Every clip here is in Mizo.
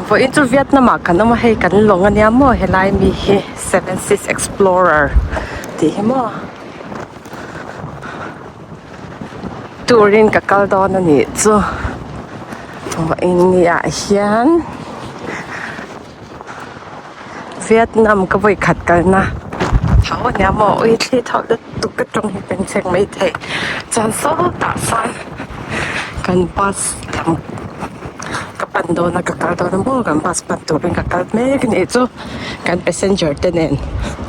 Vawiin chu Vietnam ah kan awm a hei kan lawng ania maw helai mi hi Seven Seas Explorer tih hi maw turin ka kal dawn a nih chu vawiin ni ah hian Vietnam ka vawi khat kalna tho ania maw ui thli tho lutuk ka tawng hi kan chhek mai thei chuan sawtah sawn kan bus lam ka pan dawn a ka kal dawn a maw kan bus pan turin ka kal mek a nih chu kan passenger te nen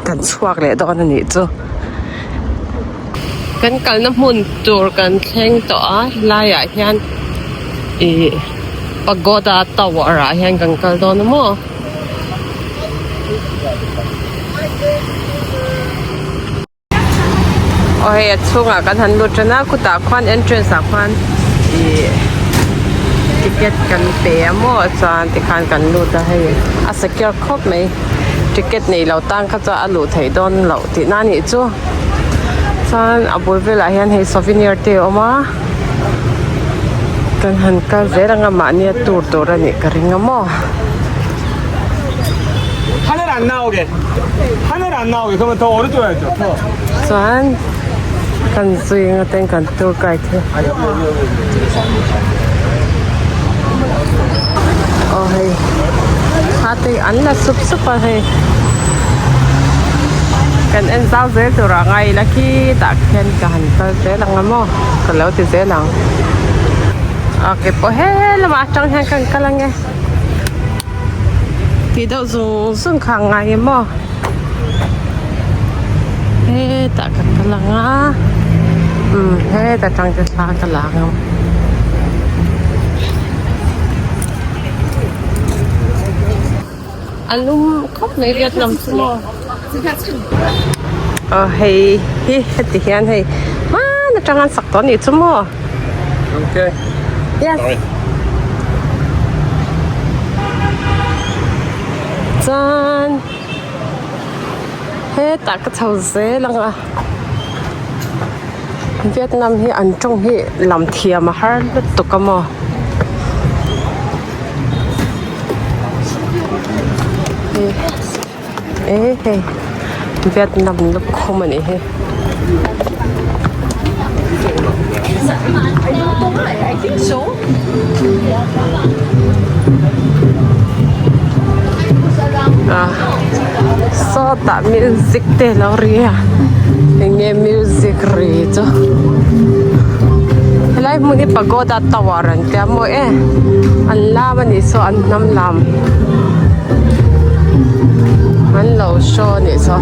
kan chhuak leh dawn a nih chu. Kan kalna hmun tur kan thleng tawh a helaiah hian ih pagoda tower ah hian kan kal dawn a maw. Aw hei a chhungah kan han lut tan a khutah khuan entrance ah khuan ih ticket kan pe a maw chuan tikhan kan lut a hei a secure khawp mai ticket nei lo tan kha chuan a luh theih dawn loh tihna a nih chu chuan a bul velah hian hei souvenir te a awm a kan han kal zel anga mahni a tour tur a nih ka ring a maw. Chuan kan zui anga ten kan tour guide hi aw hei thla te hi an la sup sup a hei kan en zau zel tur ah ngai ila khitah khian ka han kal zel ang a maw ka lo ti zel ang a ke pawh he lamah atang hian kan kal ange. Tih deuh zung zung kha a ngai em aw hetah ka kal ang a umm heta tang te thla ka la ang a lum khawp mai Vietnam chu maw aw hei hi heti hian hei hman atang an sak tawh a nih chu maw. Okay. Yes. Sorry. Chuan hetah ka chho zel ang a Vietnam hi an tawng hi lam thiam a har lutuk a maw e hei Vietnam lukhum a nih hi. Ah sawtah music te a lo ri a eng nge music ri chu helai hmun hi pagoda tower an tia maw e an lam a nih saw an hnam lam. An lo show a nih chu.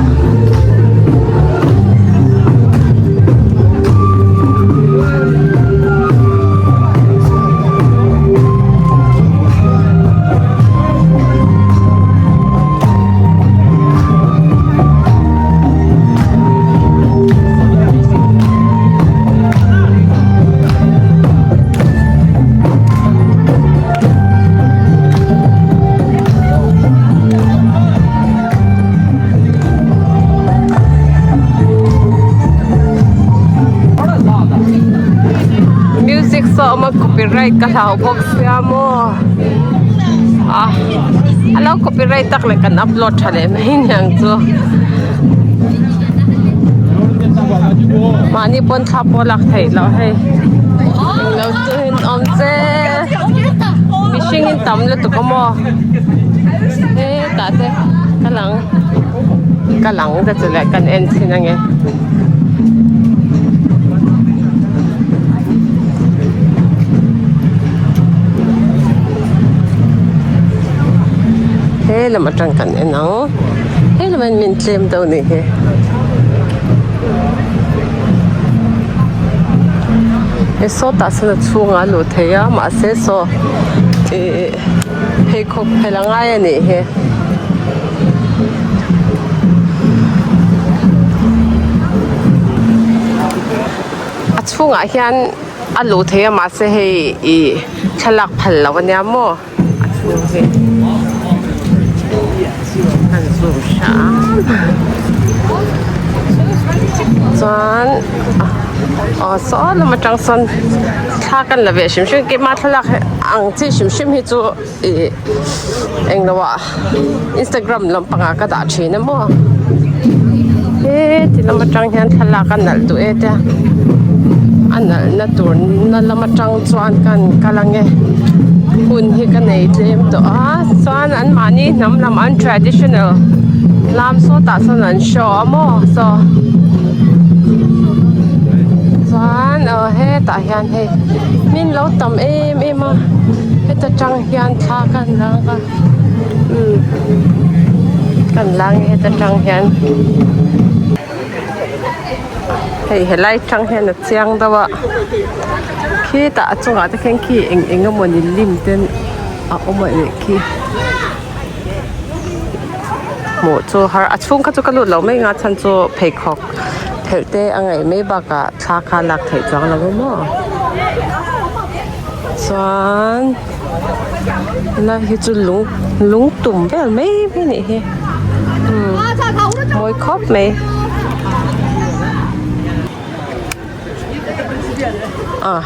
Music saw a awm a copyright ka hlau bawk sia maw ah a lo copyright tak leh kan upload tha leh mai aniang chu mahni pawn thla pawh lak theih loh hei englo chu in awm che mihring in tam lutuk a maw hetah te ka lang ka lang te chu leh kan en chhin ange. He lam atang kan en ang he lam hian min tlem deuh a nih hi. He sawtah sawn a chhungah a luh theih a mahse saw ih pheikhawk phelh a ngai a nih hi. A chhungah hian a luh theih a mahse hei ih thlalak phal loh a nia maw a chhung hi an zoom hram chuan aw saw lam atang sawn thla. Thla kan la ve hrim hrim keimah thlalak ang chi hrim hrim hi chu ih englo ah instagram lampangah ka dah thin a maw heti lam atang hian thlalak a nalh duh e tia a nalh na tur na lam atang chuan kan kal ange hun hi ka nei tlem tawh a chuan an mahni hnam lam an traditional lam sawtah sawn an show a maw saw chuan aw hetah hian hei min lo tam em em a heta tang hian thla kan lak a umm kan lang heta tang hian hei helai tang hian a chiang deuh a khitah a chungah te khian khi eng eng emawni lim te a awm a nih khi hmuh chu har a chhung kha chu ka lut lo mai ang a chhan chu pheikhawk phelh te a ngaih mai bakah thla kha a lak theih chuang lo maw chuan helai hi chu lung lung tum vel mai mai a nih hi umm mawi khawp mai. Ah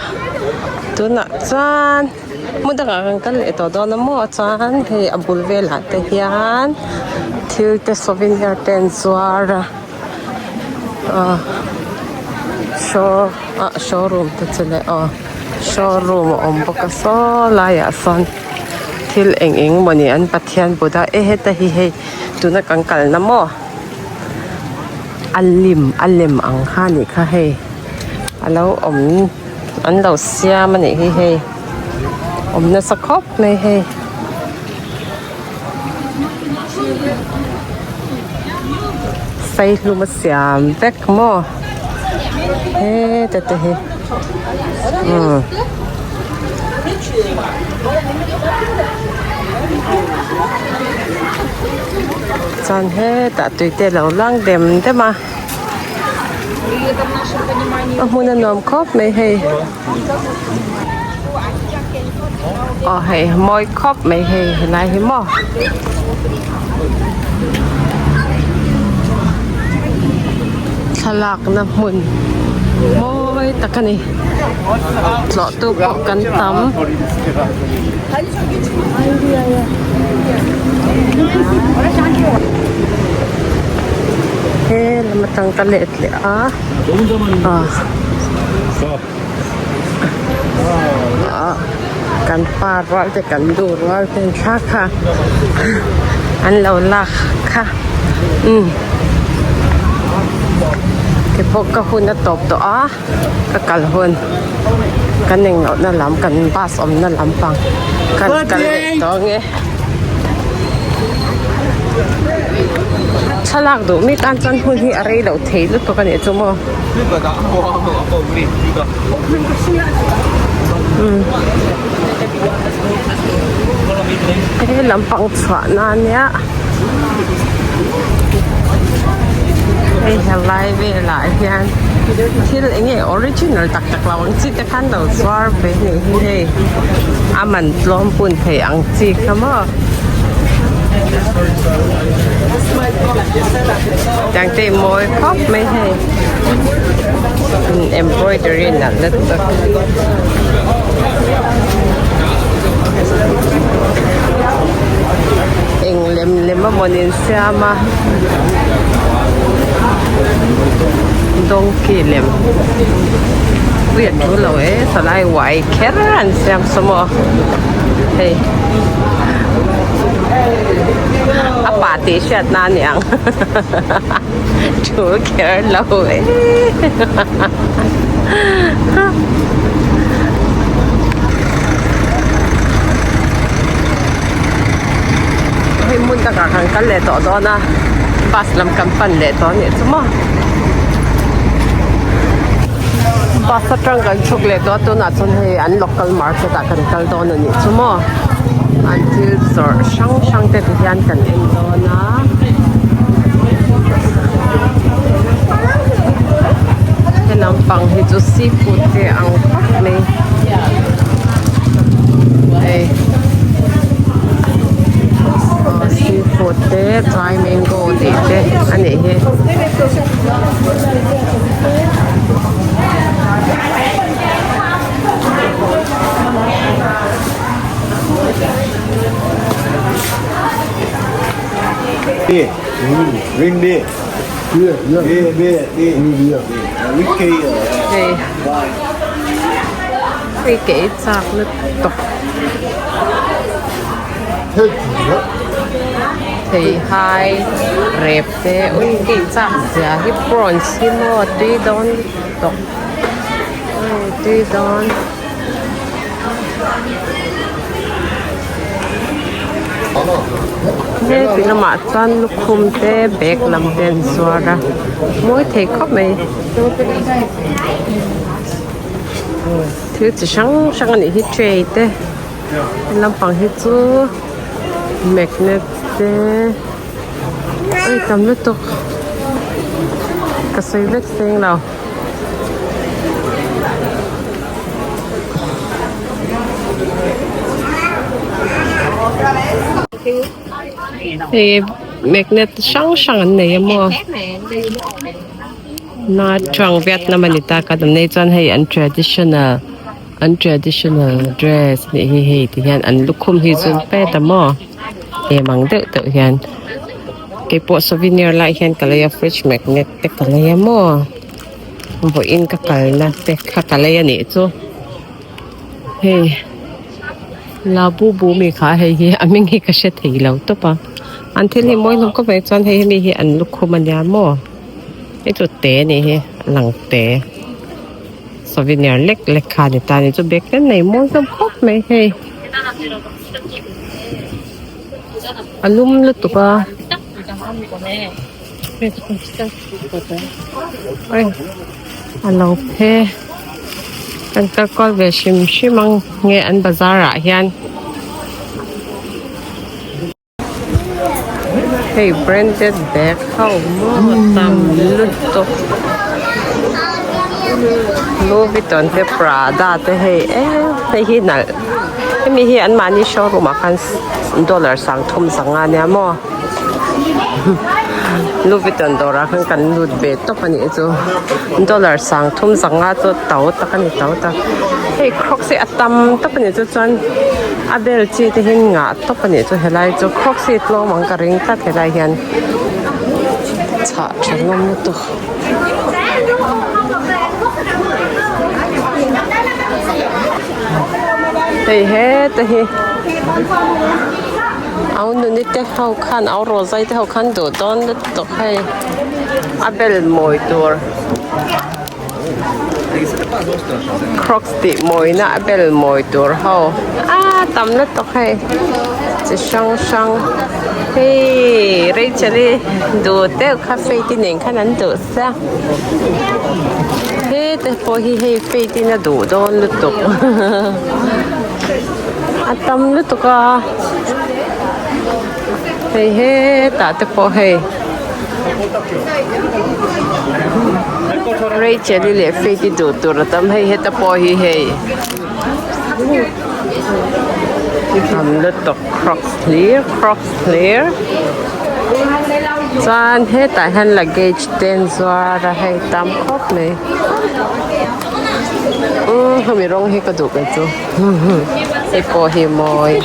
tunah chuan hmun dangah kan kal leh tawh dawn a maw chuan hei a bul velah te hian thil te souvenir te an zuar a ah show ah showroom te chu leh aw showroom a awm bawk a saw laiah sawn thil eng eng mawni an pathian buddha e heta hi hei tuna kan kalna maw. A lim a lem ang kha a nih kha hei a lo awm an lo siam a nih hi hei awm nasa khawp mai hei. Saihlum a siam vek maw heta te hi umm. Chuan hetah tui te a lo lang dem dem a a hmun a nuam khawp mai hei aw hei mawi khawp mai hei helai hi maw. Thlalakna hmun mawi tak a ni tlawh tu pawh kan tam. He lam atang ka let leh a ah kan pa rual te kan nu rual ten thla kha an lo lak kha umm ke pawh ka hun a tawp tawh a. Ka kal hun kan englohna lam kan bus awmna lampang kan kal leh tawh ang e. Thlalak duh mi tan chuan hun hi a rei loh thei lutuk a nih chu maw. He lampang chhuahna ania hei helai velah hian thil eng nge original tak tak lo ang chi te khan lo zuar ve a nih hi hei a man tlawm pun thei ang chi kha maw tiang te mawi khawp mai hei embroidery nalh lutuk. Eng lem lem a mawn in siam a donkey lem ui a tul lo e sawlai uai kher an siam saw maw hei a pa tih hriat na a ni ang tul kher lo e. Hei hmun takah kan kal leh tawh dawn a bus lam kan pan leh tawh a nih chu maw bus atang kan chhuk leh tawh a tunah chuan hei an local market ah kan kal dawn a nih chu maw an thil zawrh hrang hrang te ti hian kan en dawn a. He lampang hi chu seafood te ang khawp mai hei aw seafood te dry mango tih te a nih hi. Hei hei ke ei chak lutuk theihai rep te ui ke ei chak zia hi prawns hi maw tui dawn lutuk ui tui dawn. Heti lamah chuan lukhum te bag lam te an zuar a mawi thei khawp mai thil chi hrang hrang a nih hi tray te lampang hi chu magnet te ui tam lutuk ka sawi vek seng lo. Hei magnet hrang hrang an nei a maw na chuang Vietnam a ni ta ka dam nei chuan hei an traditional an traditional dress nih hi hei ti hian an lukhum hi chu pet a maw em ang deuh deuh hian keipawh souvenir lai hian ka lei a fridge magnet te ka lei a maw vawiin ka kalna te kha ka lei a nih chu hei labubu mi kha hei hi a hming hi ka hre thei lo tawp a an thil hi mawi hlawm khawp mai chuan hei hemi hi an lukhum a nia maw hei chu te a nih hi a lang te souvenir lek lek kha a ni ta a ni chu bag te nei mawi hlawm khawp mai hei. A lum lutuk a a lo phe kan kal kual ve hrim hrim ang nge an bazar ah hian hei branded bag ho maw tam lutuk Louis Vuitton te Prada te hei eee hei hi nalh hemi hi an mahni showroom ah khan dollar sang thum zanga ania maw Louis Vuitton dawrah khan kan lut ve tawp a nih chu dollar sang thum zanga chu to tak a ni to tak hei crocs hi a tam tawp a nih chu chuan a bel chi te hi ngah tawp a nih chu helai chu crocs hi tlawm ang ka ring tlat helai hian chhah tha hlawm lutuk. Hei heta hi au nuni te ho khan au rawlzai te ho khan duh dawn lutuk hei a bel mawi tur crocs tih mawina a bel mawi tur ho ah tam lutuk hei chi hrang hrang hei Rachel-i duh deuh kha Faith-i nen khan an duh sia heta pawh hi hei Faith-in a duh dawn lutuk a tam lutuk a hei hetah te pawh hei Rachel-i leh Faith-i duh tur a tam hei heta pawh hi hei tam lutuk crocs hlir crocs hlir chuan hetah hian luggage te an zuar a hei tam khawp mai umm hemi rawng hi ka duh kei chu hei pawh hi mawi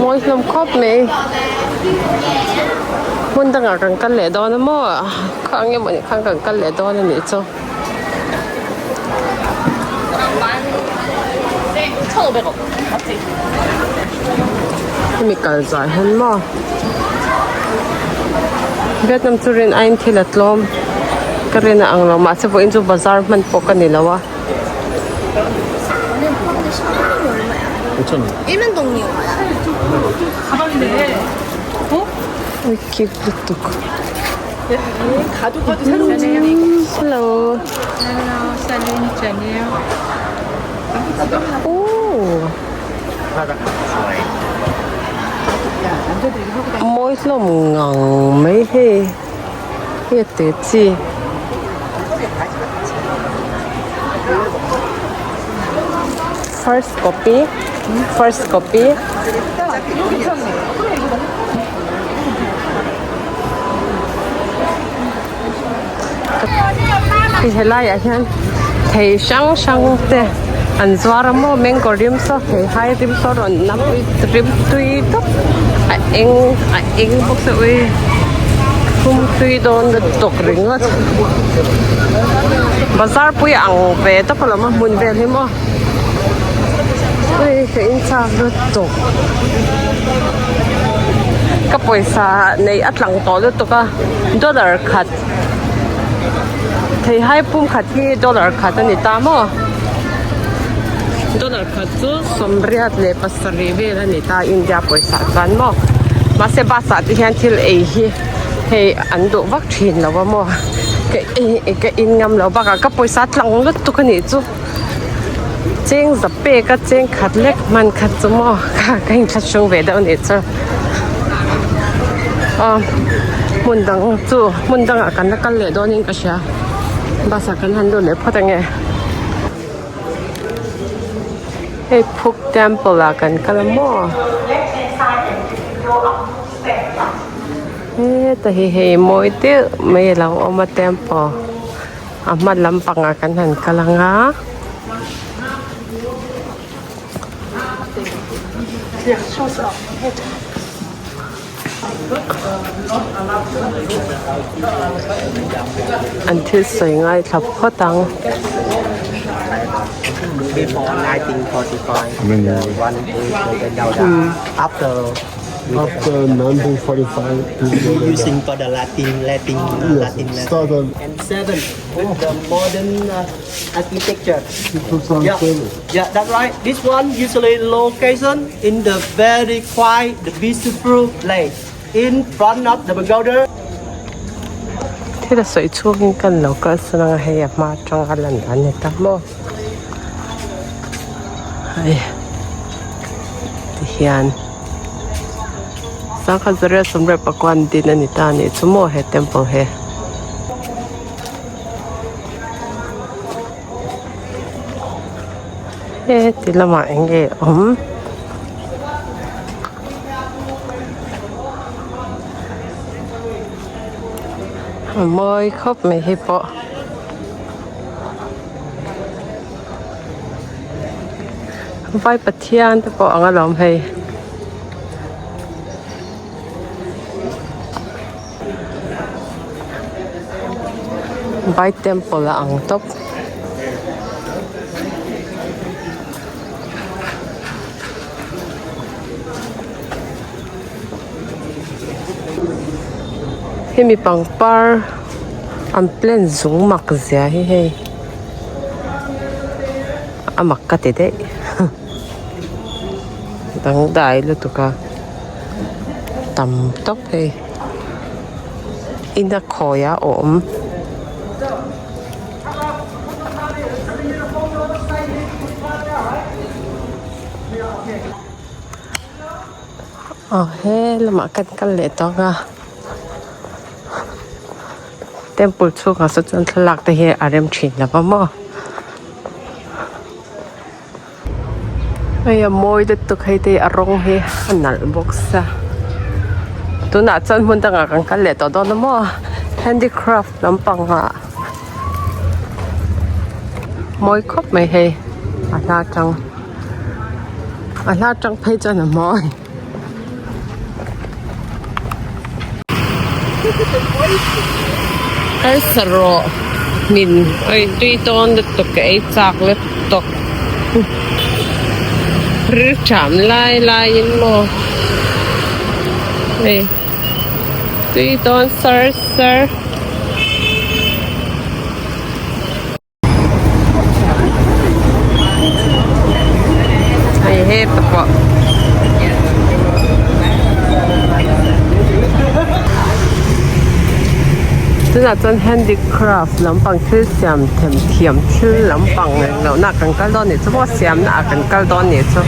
mawi hlawm khawp mai hmun dangah kan kal leh dawn a maw kha eng emawni khan kan kal leh dawn a nih chu. Hemi kal zah hian maw Vietnam chu rin aiin thil a tlawm ka rin a ang lo mahse vawiin chu bazar hman pawh ka ni lo a. Ui cute lutuk. Hello. Ooh. Mawi hlawm ngang mai hei hei a te chi. First copy first copy. Hei helaiah hian thei hrang hrang te. An zuar a maw mango rim saw theihai rim saw rawn nam rim tui tawp a eng a eng bawk se ui phum tui dawn lutuk ringawt bazar pui ang ve tawp alawm a hmun vel hi maw ui ka in chak lutuk ka pawisa neih a tlang tawh lutuk a dollar khat. Theihai pum khat hi dollar khat a ni ta maw? Dollar khat chu 87 vel a ni ta India pawisa chuan maw? Mahse bus ah te hian thil ei hi hei an duh vak thin lo a maw? Ka ei ka in ngam lo bakah ka pawisa tlang lutuk a nih chu cheng za pek a cheng khat lek hman khat chu maw ka ka inthlahrung ve deuh a nih chu. Aw hmun dang chu hmun dangah kan la kal leh dawnin ka hria bus ah kan han lut leh phawt ange hei phuk temple ah kan kal a maw heta hi hei mawi deuh mai a lo awm a temple a hma lampangah kan han kal anga. An thil sawi ngaithla phawt ang. Before 1945, the one after After 1945, using for the Latin, Latin, Latin, yes, started and seven with the modern architecture. 2007. Yeah, yeah, that's right. This one usually location in the very quiet, the peaceful place in front of the pagoda. Thil a sawi chhungin kan lo kal san anga hei a hma atanga lan dan ni ta maw hei tihian sangha zariat sawmriat pakua an din a ni ta a nih chu maw he temple hi. Heti lamah eng nge awm? A mawi khawp mai hi pawh. Vai pathian te pawh ang alawm hei. Vai temple a ang tawp. Hemi pangpar an plant zung mak zia hi hei a mak ka ti daih dangdai lutuk a. Tam tawp hei ina khawi a awm. Aw he lamah kan kal leh tawk a temple chhungah saw chuan thlalak te hi a rem thin lo va maw. Hei a mawi lutuk hei te a rawng hi a nalh bawk sia tunah chuan hmun dangah kan kal leh tawh dawn a maw handicraft lampang ah mawi khawp mai hei a hla tang a hla tang phei chuan a mawi. Hmeichhe min tui dawn lutuk ka ei chak lutuk rilṭam lai laiin maw hei tui dawn sar sar. Hei heta pawh tunah chuan handicraft lampang thil siam them thiam thil lampang lohna ah kan kal dawn anih chu maw siamna ah kan kal dawn anih chu.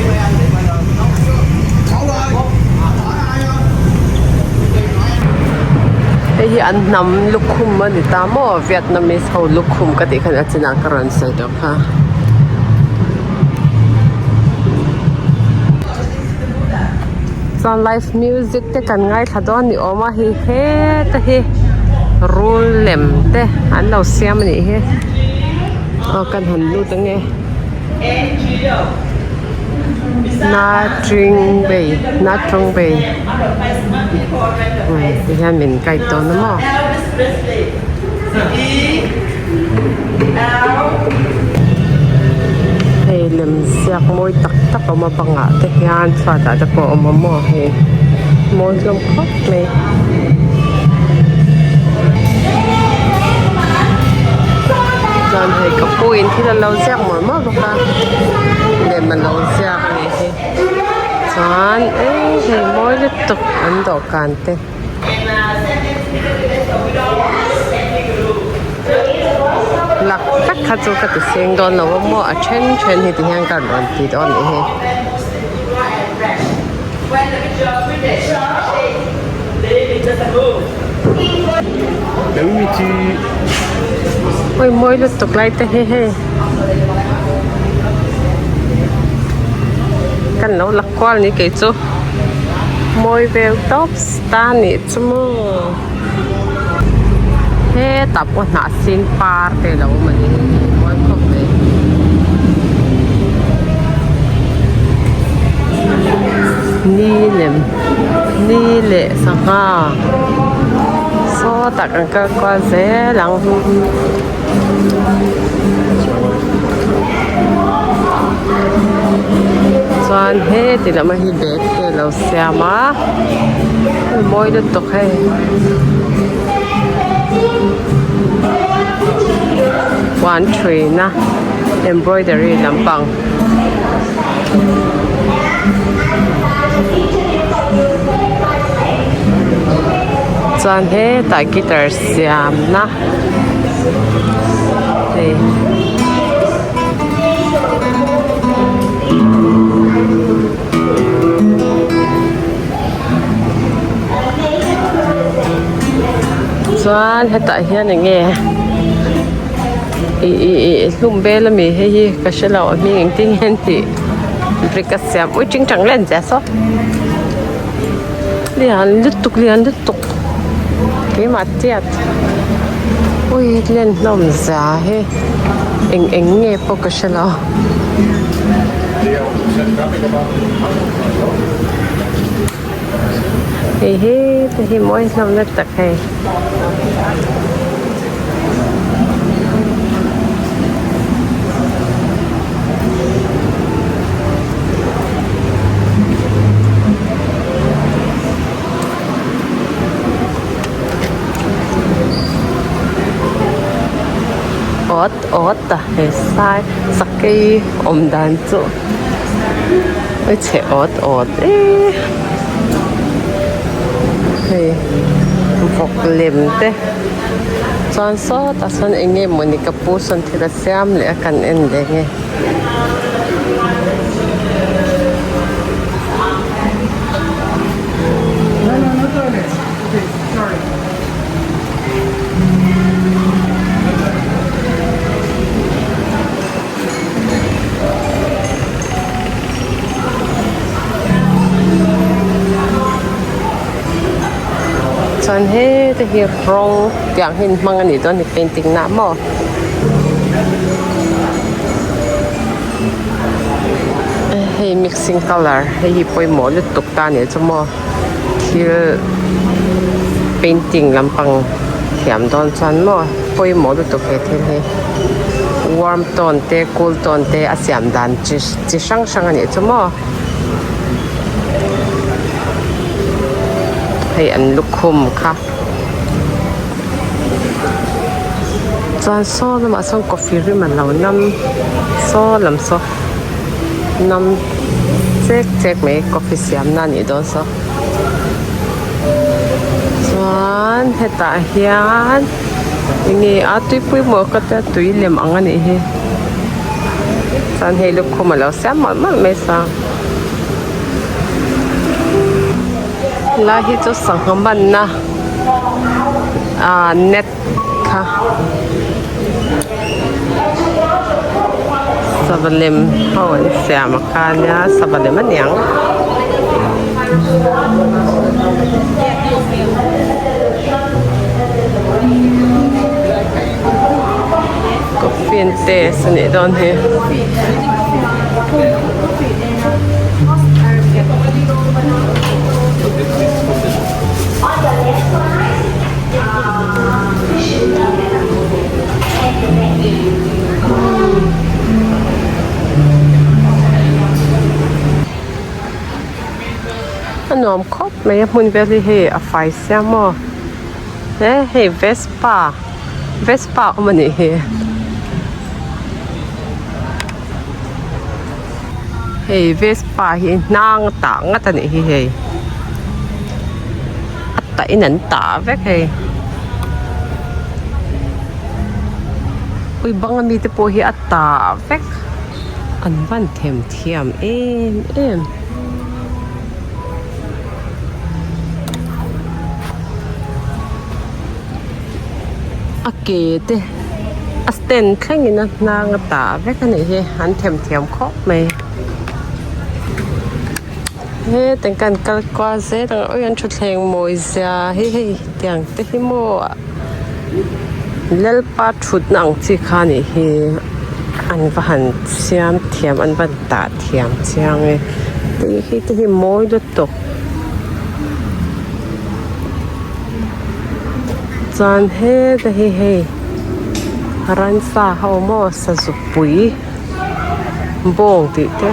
Hei hi an hnam lukhum a ni ta maw Vietnamese ho lukhum ka tih khan a chinah ka rawn sawi tawh kha. Chuan live music te kan ngaithla dawn ni awm a hei heta hi rul lem te an lo siam a nih hi aw kan han lut ange. Nha Trang Bay Nha Trang Bay ti hian min guide dawn a maw. Hei lem ziak mawi tak tak a awm a bangah te hian chhuatah te pawh a awm a maw hei mawi hlawm khawp mai. Chuan hei ka pu in thil a lo ziak mawlh mawlh bawk a lem a lo ziak a nih hi chuan eh hei mawi lutuk an dawhkan te. Lak vek kha chu ka ti seng dawn lo a maw a then then hi ti hian ka rawn ti dawn a nih hi. Awi mawi lutuk lai te hi hei kan lo la kual ni kei chu mawi vel tawp ta nih chu maw hetah pawh hnah sin par te a lo awm a ni hei mawi khawp mai. Ni lem ni leh sangha sawtah kan kal kual zel ang. Chuan heti lam a hi bag te a lo siam a mawi lutuk hei. Puan thuina embroidery lampang. Chuan hetah guitar siamna hei chuan hetah hian eng nge ih ih ih hlum vel ami hei hi ka hre lo a hming engtin nge an tih brick a siam ui ting tang len zia saw lian lutuk lian lutuk keimah tiat ui len hlawm zia hi eng eng nge pawh ka hre lo. Hei hi te hi mawi hlawm na tak hei. Awt awt a he sai sakei awm dan chu a chhe awt awt e hei vawk lem te chuan sawtah sawn eng nge mawni ka pu sawn thil a siam leh a kan en leh nge. Chuan hete hi rawng tiang hi an hmang a nih dawn a ni painting nah maw. Hei mixing colour hei hi pawimawh lutuk ta a nih chu maw thil painting lampang thiam dawn chuan maw pawimawh lutuk he thil hi warm tone te cool tone te a siam dan chi chi hrang hrang a nih chu maw hei an lukhum kha. Chuan saw lamah sawn coffee rim a lo nam saw lam saw nam chek chek mai coffee siam na anih dawn saw chuan hetah hian enge a tuipui maw ka tia tui lem ang anih hi chuan hei lukhum a lo siam mawlh mawlh mai sang. Helai hi chu sangha manna ah net kha sava lem ho an siam a kha nia sava lem a niang. Coffee an taste a nih dawn hi. A nuam khawp mai a hmun vel hi hei a fai sia maw he hei vespa vespa awm a nih hi hei vespa hi hnang a tah ngat a nih hi hei a tah in an tah vek hei ui bang ami te pawh hi a tah vek an van themthiam em em. A ke te a stand thlengin a hnang a tah vek a nih hi an themthiam khawp mai hetiang kan kal kual zel ang awi an thutthleng mawi zia hi hei tiang te hi maw Lalpa thutna ang chi kha a nih hi an va han siam thiam an va tah thiam chiang e tih hi te hi mawi lutuk chuan heta hi hei ransa ho maw sazupui bawng tih te.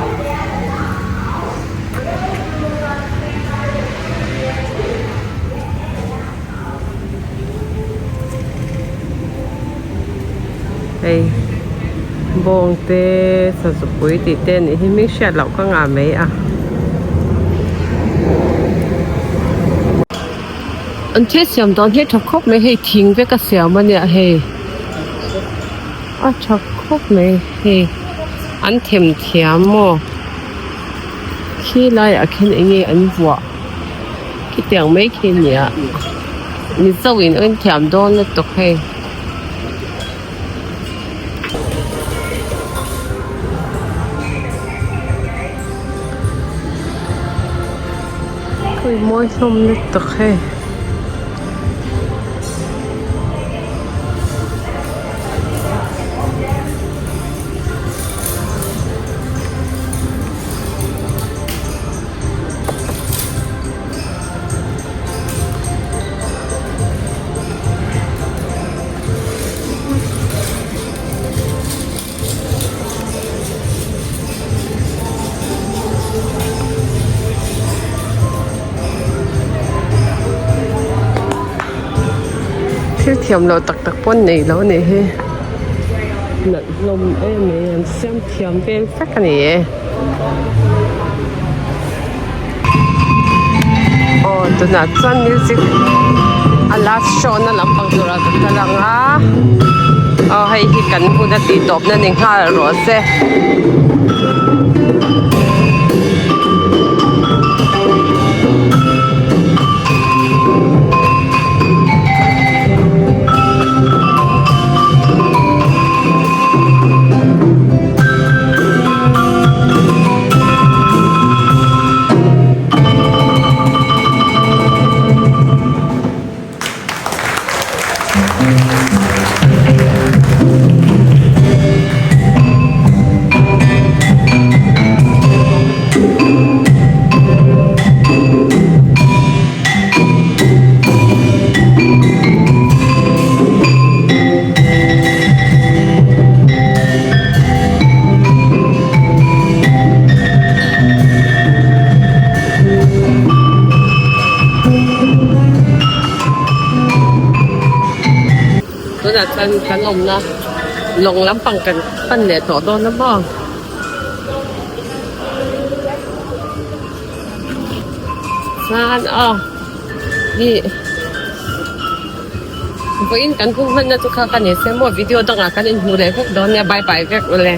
Hei bawng te sazupui tih te anih hi hming hriat loh ka ngah mai a. An thil siam dan hi a tha khawp mai hei thing vek a siam a nia hei a tha khawp mai hei an themthiam maw khi laiah khian eng nge an vuah. Khitiang mai khi a ni a mizo in an thiam dawn lutuk hei. Khawi mawi hlawm lutuk hei. Thil thiam loh tak tak pawh an nei lo a nih hi nalh hlawm em mai an siam thiam vel vek a ni e. Aw tunah chuan music a last show na lampang turah ka kal ang a aw hei hi kan hun a tih tawp na ni nghal rawh se. Tunah chuan kan awmna lawng lampang kan pan leh tawh dawn a maw. Chuan aw ih vawiin kan hun hmanna chu kha ka ni se maw video dangah kan inhmu leh vek dawn nia bye bye vek ule.